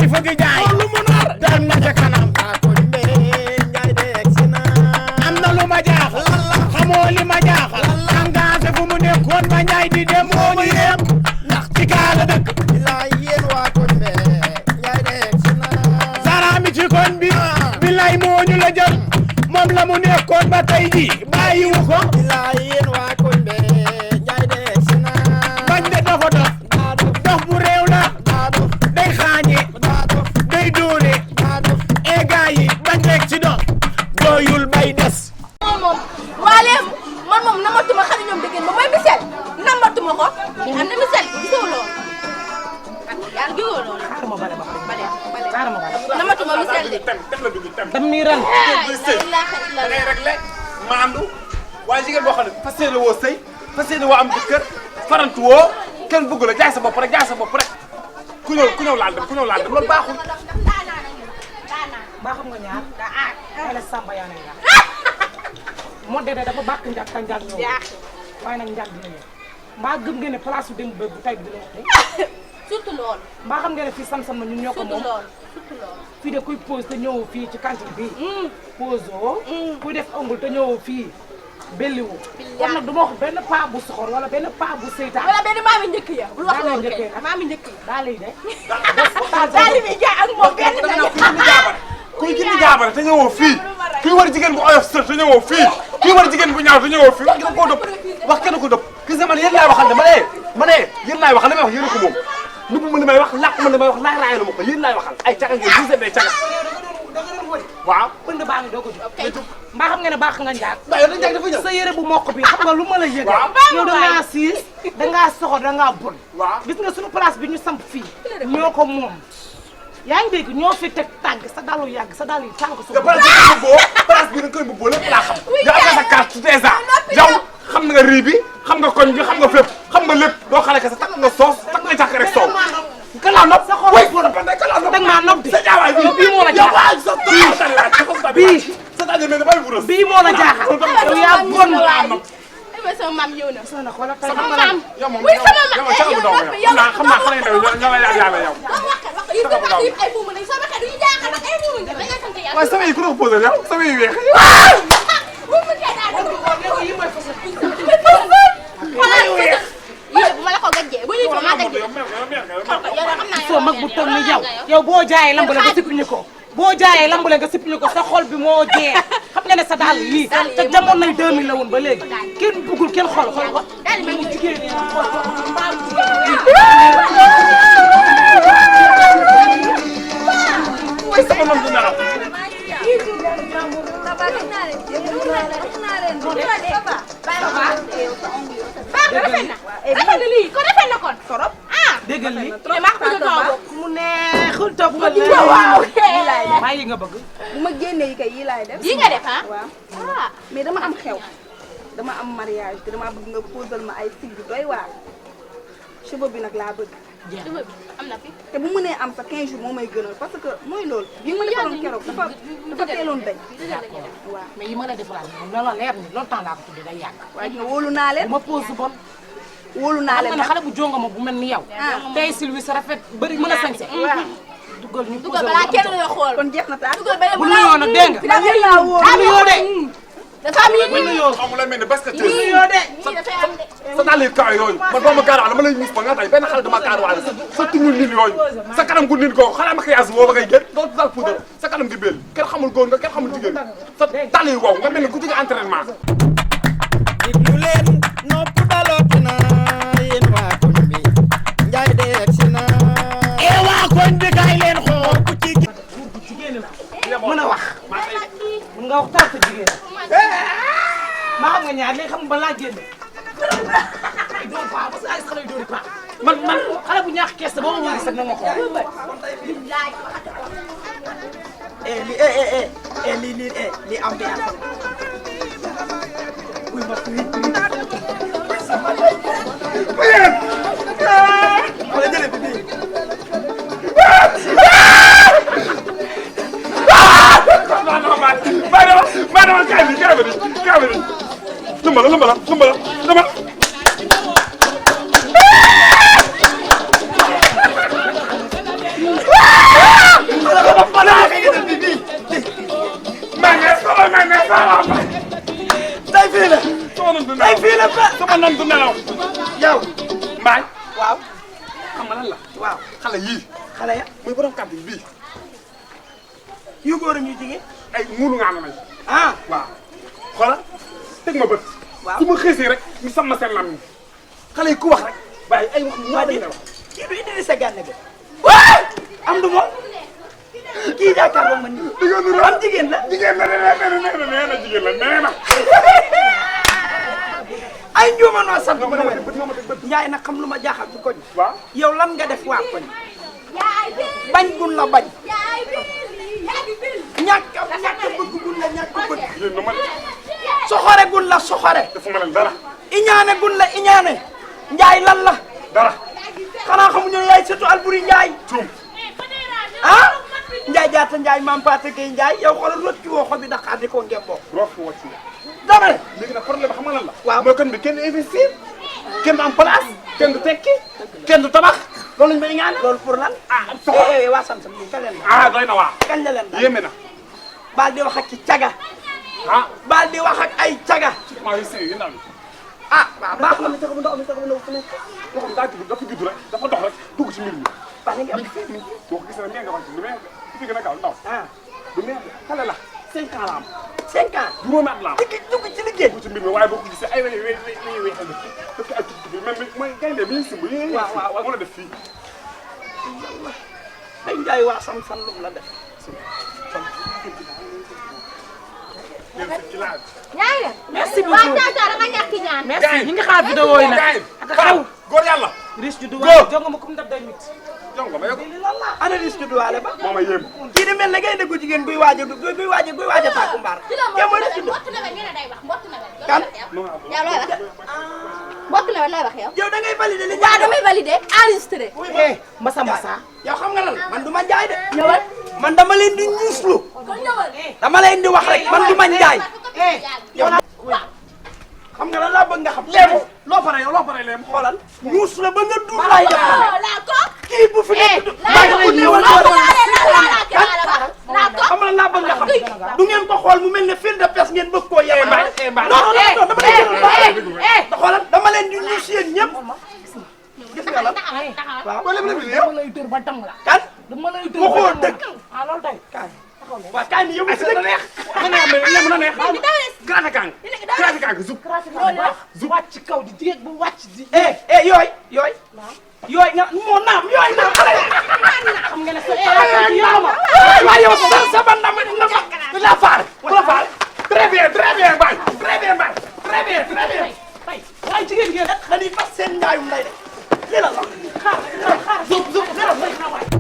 jaay fëgg jaay lu mu nar dem na ca kanam am na lu ma jaaxal xamoo li ma jaaxal engagé fu mu nekkoon ma ñaay di dem moo ñu yem ndax ci kaala dëkk Zara mi ci koñ bi billaay moo ñu la jël moom la mu nekkoon ba tey ji bàyyiwu ko bañ de dafa dof bu réew la day xaañe day dóore e gaa yi bañ rek ci dof doyul bay des waale man moom namatuma xale ñoom dëggeen ba mooy Michel namatuma ko am na Michel gisoo loolu yàlla gisoo loolu namatuma Michel de dam ni ran da ngay réglé maandu waaye jigéen boo xam ne fas yéene woo sëy fas yéene woo am jëkkër farantu woo kenn bëgg la jaay sa bopp rek ku ñëw laal dem loolu baaxul. ba xam nga ñaar xale Samba yaa nay la moo de dafa bàkk njàg ta njàg ñëw waaye nag njàg dina ñëw mbaa gëm ngeen ne place su démb bu tey bi dina wax surtout loolu mbaa xam ngeen ne fii sam-sam na ñun ñoo ko moom fii de kuy pose te ñëwoo fii ci cantine bi pose oo kuy def ongul te ñëwoo fii belliwu kon nag du ma wax benn paa bu soxor wala benn paa bu seytaan wala benn maami njëkk ya bul wax loolu kay maami njëkk ya daa lay de daal li muy jaay ak moom benn kuy gindi jaabare te ñëwoo fii kuy war jigéen bu oyof sër te ñëwoo fii kuy war jigéen bu ñaaw te ñëwoo fii wax koo dëpp wax kenn ko dëpp gis nga man yéen laay waxal de ma ne yéen laay waxal li may wax yéen ko moom nubu ma li may wax làq ma li may wax laay raayal ma ko yéen laay waxal ay caga ngeen bu day caga waaw pënd baa ngi doo ko jóg mbaa xam nga ne baax nga njaag dafa ñëw sa yére bu mokk bi xam nga lu ma la yëg yow dangaa siis dangaa soxor dangaa bon gis nga suñu place bi ñu samp fii ñoo ko moom yaa ngi dégg ñoo fi teg tànk sa dalu yàgg sa dal yi tànk su place bi da koy bëggoo lépp laa xam yow am nga sa carte déjà yow xam nga riz bi xam nga koñ bi xam nga fépp xam nga lépp doo xale ka sa takk nga soos takk nga càkk rek soow kalaa nopp sa xol dag maa nopp di sa jaawaay bi bii moo la jaaxal bii moo la jaaxal yow yaa bon ay sama maam yow na sama xoolal tey sama maam yow moom oui sama maam yow xam naa xale ndaw ñoo lay yàlla yow ay buumu lañ sama xel du ñu jaaxal ak ay buumu nga nga sant yàlla waaye sama yi ku la ko posé yow sama yi weex buumu kay daal yi mooy fas bu ma la ko gàjjee bu ñu ko ma gàjjee soo mag bu toll ni yow boo jaayee lamb la nga sippiñu ko boo jaayee lamb la nga sippiñu ko sa xol bi moo jeex xam nga ne sa dàll yii te jamono nañ 2000 la woon ba léegi kenn bëggul kenn xool ko mu jigéen ñi xool ko mbaa waaye sama noonu du nelaw déggal li mu neexul topp ma waaw maa yi nga bëgg bu ma génnee yi kay yi laay def. yi nga def ah waaw mais dama am xew dama am mariage te dama bëgg nga posal ma ay fil yu doy waar cheveux bi nag laa bëgg. am na fi te bu mënee am sa 15 jours moo may gënal parce que mooy loolu. yi ma defaloon keroog dafa teeloon dañ. waaw mais yi ma la defalaat moom la leer ni loolu temps laa ko tuddee day yàgg. waaye nga wóolu naa leen. ma pose bon. wóolu naa leen xam nga ne xale bu jonga ma bu mel ni yow. tey silwi sa rafet bëri mën a sañse. dugal ñu dugal balaa kenn la xool kon jeex na taal. dugal ba bu nuyoo nag dégg nga. man yéen laa wóolu. nuyoo de. dafa am bu nuyoo xamu la mel ni basket nuyoo de. sa dàll yi kaw yooyu man doo ma gaar dama lay mis ba nga tay benn xale dama gaar waale sa tuñu nit yooyu sa kanam gu nit ko xanaa maquillage boo ba ngay génn doo dal poudre sa kanam gi béel kenn xamul góor nga kenn xamul jigéen sa dàll yi wow nga mel ni ku jóge entraînement déglu leen nopp dalooti na yéen waa koñ bi njaay de egsi na e waa koñ bi kaay leen xool ku ci jigéen la mën a wax mën nga wax taw sa jigéen maa xam nga ñaar léegi xam nga ba laa génne doo paa parce que ay xale yu dóori paa man xale bu ñaax kees boo ma wëri sax na ma xool li ambiance uy ma tuuti wala jële bi nii maa dama kaay bi lëmbala la fa sama nan du nelaw yow mbaay waaw xam nga lan la waaw xale yii xale ya muy borom kàddu yi bii yu góor ñu jigéen ay muulu nga nañ ah waaw xoolal teg ma bët waaw su ma xëysee rek ñu sàmm seen lam xale yi ku wax rek bàyyi ay wax ñu waa wax di la wax kii du Idrissa Gana Gueye waay am du moom kii jàkkaarloo man nii am jigéen la jigéen la nee na jigéen la nee na ay njuuma noo sant nga ma ma ne teg bët nga ma teg bët Njaay nag xam lu ma jaaxal ci koñ waaw yow lan nga def waa koñ bañ gun la bañ ñàkk bëgg gun la ñàkk bëgg yéen na ma soxore gun la soxore defuma leen dara iñaane gun la iñaane Njaay lan la dara xanaa xamuñu ne yaay surtout Alburi Njaay tuum ah Njaay jaata Njaay maam Paate Gay Njaay yow xoolal rocci woo xobi Dakar di ko ngem boo roof fi wàcc dama ne léegi nag problème xam nga lan la waaw mooy kan bi kenn investir kenn du am place kenn du tekki kenn du tabax loolu lañ may ñaan loolu pour lan ah soxla waa sam sam bi kañ leen la ah doy na waa kañ la leen la yéeme na baal di wax ak ci caga ah baal di wax ak ay caga maa ngi sëy yi ndaw yi ah waaw baax na yoo xam daa judd dafa judd rek dafa dox rek dugg ci mbir mi baax na nga am boo ko gisee nee nga wax lu mel fi gën a gaaw ndaw ah du mel xale la 5 ans la am 5 ans juróomi at la am dugg ci liggéey dugg ci mbir mi waaye boo ko gisee ay wey daf ko ay tukki bi même mooy gaynde bi ñu simb yi waaw moo la def fii ay Njaay waa sam san lum la def ci laaj merci beaucoup merci ñu ngi xaar vidéo yi nag ak xaw góor yàlla risque du waaye jonga ma kum ndab day mit jonga ma yokk ana ris du waale ba moo ma yéem kii di mel ne gaynde gu jigéen guy waaj a tàkku mbaar te mooy ris du kan yow looy wax mbokk la looy wax yow. yow da ngay valider li waaw damay valider enregistré. mbasa mbasa yow xam nga lan man du ma jaay de ñëwal. man dama leen di ñuuslu kon ñëwal. dama leen di wax rek man du ma jaay yow xam nga lan laa bëgg nga xam léemu loo pare yow loo pare léemu xoolal ñuus la ba nga duur laay def laa ko. kii bu fi nekk laa ko néewal laa ko. xam nga laa bëgg nga xam du ngeen ko xool mu mel ne fil de pes ngeen bëgg koo yem non dama leen xoolal dama leen di ñuus yéen ñëpp gis nga la waaw ko lépp yow lay dër ba dang la kan dama lay dër waxoo dëgg ah loolu day kaay waaw kaay ni yow si dëgg neex na neex grata kang grata kang zub wàcc kaw di jéeg bu wàcc di yooy nga moo naam yooy naam xam nga ne sa yow ma waaye yow sa ban na la faar très bien bay très bien bay très bien waaye jigéen ngeen dañuy fas seen njaayum lay de lii la la xaar zub zub